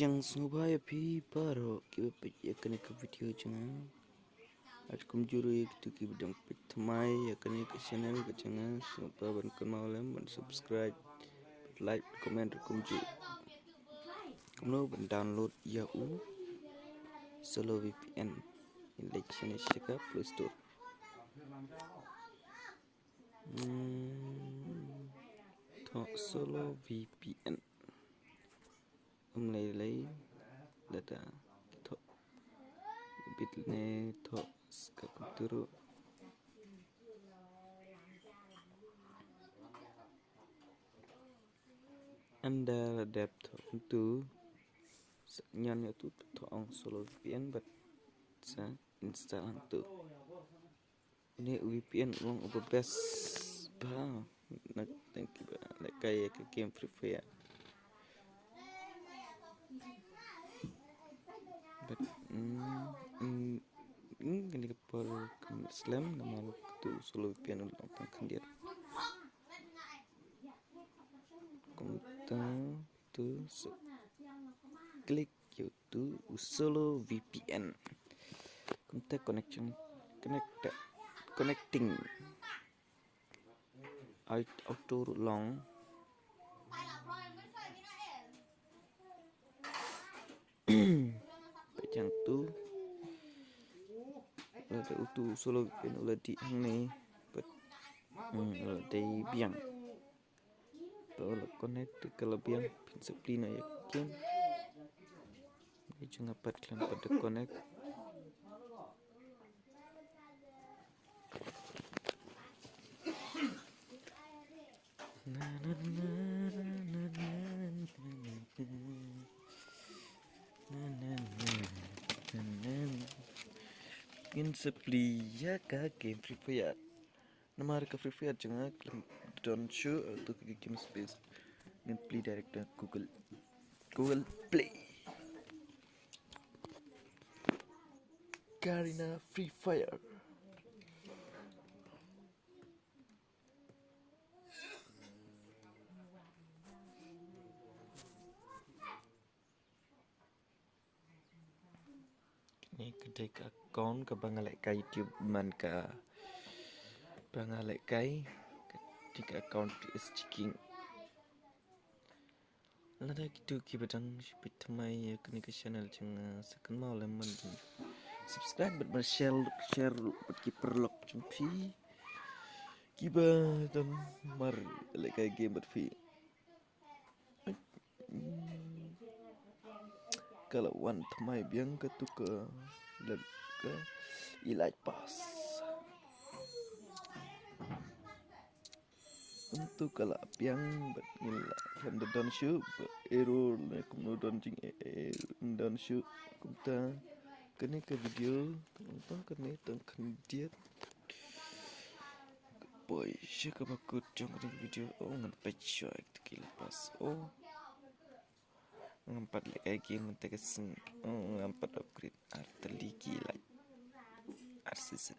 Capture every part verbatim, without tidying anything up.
Ïa sngewbha ïa phi baroh kiba peit ïa kane ka video jong nga. Bad kumjuh ruh ïa kito kiba dang peit thymmai ïa kane ka channel ka jong nga, sngewbha ban kynmaw lem ban subscribe, like, comment ruh kumjuh. Kumno ban download ïa u Solo V P N. Ngin leit shane sha ka Play Store. Hmm, thoh Solo V P N. Ym lei lei lada ki thoh bit ne thoh ska kumtu ruh. Ynda la dep thoh kumtu, sa ñion ïa utu thoh ong Solo V P N bad sa install hangtu. Une u V P N u long uba best bha na tang kiba lehkai ïa ka game Free Fire. Bad, mm, mm, mm, kane ka por kam slem namar utu u Solo V P N u long tang khyndiat. Kumta tu sa click ïa utu u Solo V P N. Kumta connection, connect, connecting. Ai, auto ruh long. Peit hangtu. Lada utu u Solo V P N u la dih hangne. Bad, hmm, u la dei biang. Te u la connect te ka la biang, phin sa plie noh ïa ka game. Ngi jong nga pat khlem pat da connect. Na, na, na. Na, na, na, na, na. Ngin sa plie ïa ka game Free Fire. Namar ka Free Fire jong nga khlem don shuh, eh, tu ka game space. Ngin plie direct na Google. Google Play. Garena Free Fire. Kane ka dei ka account kaba nga lehkai YouTube man kaba nga lehkai. Ka dei ka account T S G King. Lada kito kiba dang shu peit thymmai ïa kane ka channel jong nga, sa kynmaw lem ban subscribe bad ban share, share bad ki paralok jong phi kiba don mar lehkai game bad phi. Ka la wan thymmai biang katu ka lem ka Elite Pass. Kumtu ka la biang bad ngin la khlem da don shuh, error ne kumno don jing, eh, eh, don shuh. Kumta kane ka video tang kane tang khyndiat. Poi sha kaba kut jong kane ka video. Oh, ngan peit shuwa ïa kito ki Elite Pass. Oh. Ngam pat lehkai game mynta ka sngi. Oh, ngam pat upgrade ar tylli ki Elite. Ar season.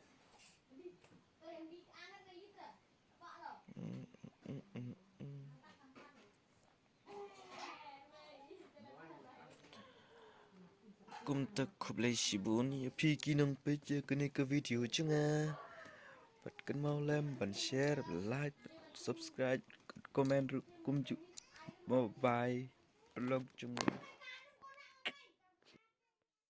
Mm, mm, mm, mm. Kumta khublei shibun ïa phi ki nongpeit ïa kane ka video jong nga. Bad kynmaw lem ban share, like, subscribe, comment ruh kumjuh. Bye bye. Vlog jong nga.